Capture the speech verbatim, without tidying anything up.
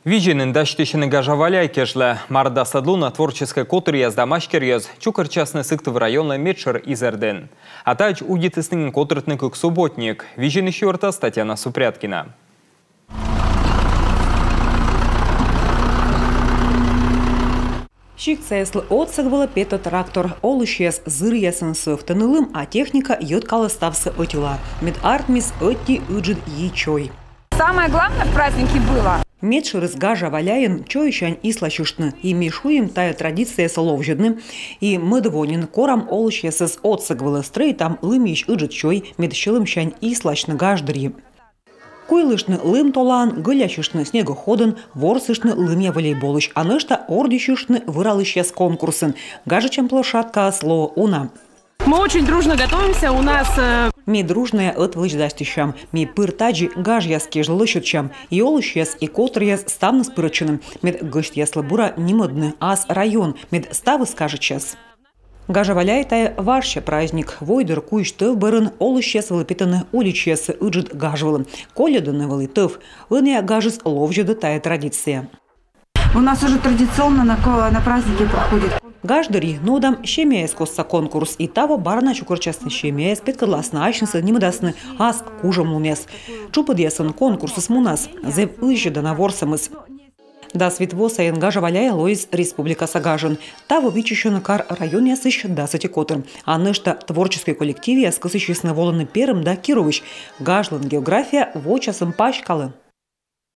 Визинын дасьтысьӧны Гажа Валяй кежлӧ. Мар дасӧд лунӧ творческӧй котыръяс да мастеръяс чукӧртчасны Сыктыв районлӧн медшӧр изэрдын. А тадз удитісны нин котыртны кык субботник. Визинысь юӧртас Татьяна Супряткина. Сиктсаяслы отсӧг вылӧ петӧ трактор. Олысьяс зыръясӧн сӧвтӧны лым, а техника йӧткалӧ ставсӧ ӧтилаӧ. Мед артмис ӧти ыджыд йи чой. Самое главное в празднике было. Медшӧрыс Гажа Валяйын — чойсянь исласьыштны. И ми шуим тайӧ традициясӧ ловзьӧдны. И мӧд во нин корам олысьясӧс отсӧг вылӧ, стрӧитам лымйысь ыджыд чой, мед сьӧлӧмсянь исласьны гаж дырйи. Куйлыштны лым толаын, гӧлясьыштны снегоходын, ворсыштны лымъя волейболысь, а нӧшта ордйысьыштны вӧралысьяс конкурсын. Гажӧдчан площадкаыс лоӧ уна. Мы очень дружно готовимся, у нас, э, Ми дружнӧя ӧтвылысь дасьтысям, ми пыр тадзи гажъяс кежлӧ лӧсьӧдчам. И олысьяс, и котыръяс — ставныс пырӧдчӧны, мед гӧсьтъяслы бура нимӧдны ас район, мед ставыс кажитчас. Гажа Валяй — тайӧ важся праздник. Войдӧр кузь тӧв бӧрын олысьяс вӧлі петӧны уличьясӧ ыджыд гаж вылӧ. Колльӧдӧны вӧлі тӧв. Ӧнія гажыс ловзьӧдӧ тайӧ традиция. У нас уже традиционно на ко-, на празднике проходит. Гаж дырйи нуӧдам семьяяс костса конкурс. И таво бара на чукӧртчасны семьяяс, петкӧдласны асьнысӧ, нимӧдасны ас кужӧмлунъяс. Тшупӧдъясӧн конкурсыс мунас. Зэв ызьӧдана ворсӧмыс. Дас вит во сайын Гажа Валяй лоис республикаса гажӧн. Таво виччысьӧны кар-районъясысь дас ӧти котыр. А нӧшта творческӧй коллективъяс кӧсйысисны волыны Перым да Кировысь. Гажлӧн география вочасӧн паськалӧ.